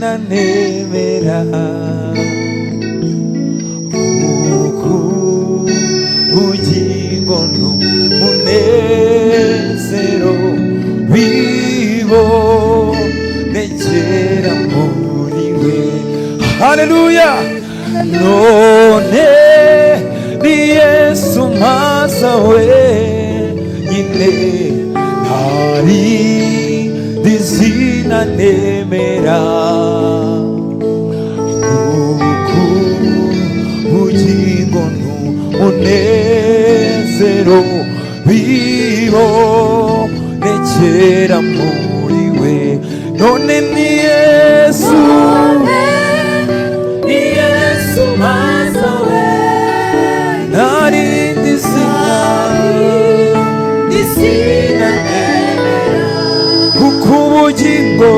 zina nemera kuko ubugingo n'umunezero bibonekera muri we. Haleluya. None ni Yesu maza wenyine, nta rindi zina nemera kuko ubugingo n'umunezero bibonekera muri we. None ni Yesu, ni Yesu maza we, nta rindi zina, izina nemera kuko ubugingo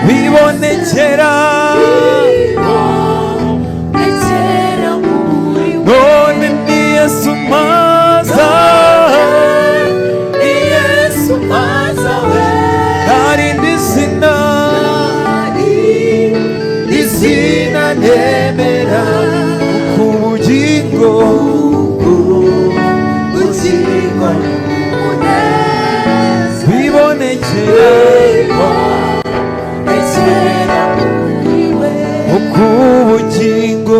bibonekera. Bibonekera muri we. None ni Yesu maza, Ni Yesu maza we, nta rindi zina, izina nemera kuko ubugingo ubugingo n'umunezero bibonekera bibonekera muri we. Kuko ubugingo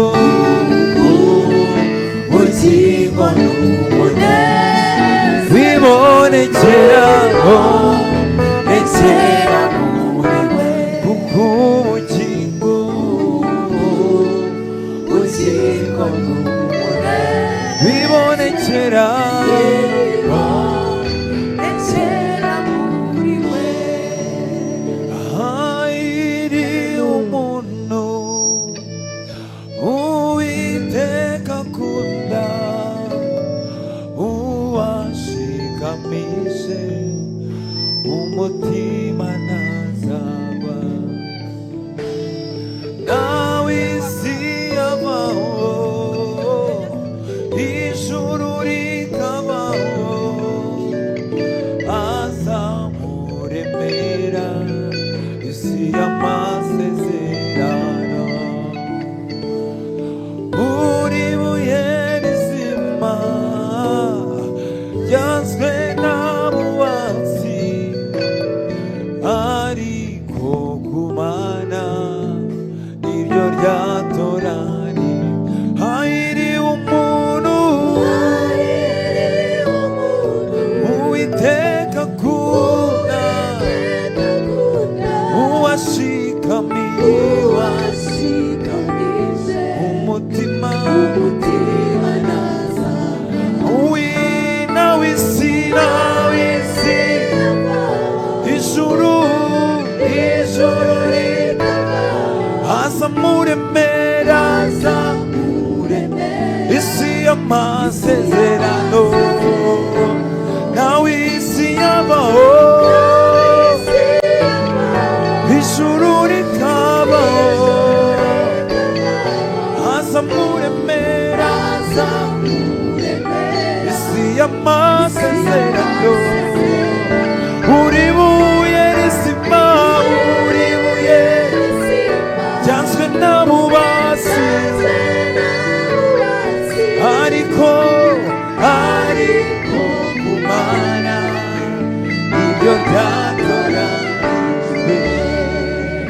Ubugingo n'umunezero bibonekera bibonekera muri we. Kuko ubugingo Ubugingo n'umunezero bibonekera bibonekera muri we. Hayiri umuntu Uwiteka akunda, uwashikamishe umutima ntazagwa. Nawe isi yabaho, ijuru rikabaho, azamuremera isi y'amasezerano. Uri buye rizima ryanzwe n'abubatsi, ariko kumana niryo ryatorani. Hahiriwe umuntu Uwiteka akunda, uwashikamiye umutima wina w'isi, w'isi, ijuru azamuremera isi y'amasezerano. Nawe isi yabaho, ijuru rikabaho, azamuremera isi y'amasezerano. Uri buye rizima, uri buye ryanzwe n'abubatsi, ariko kumana ibyo.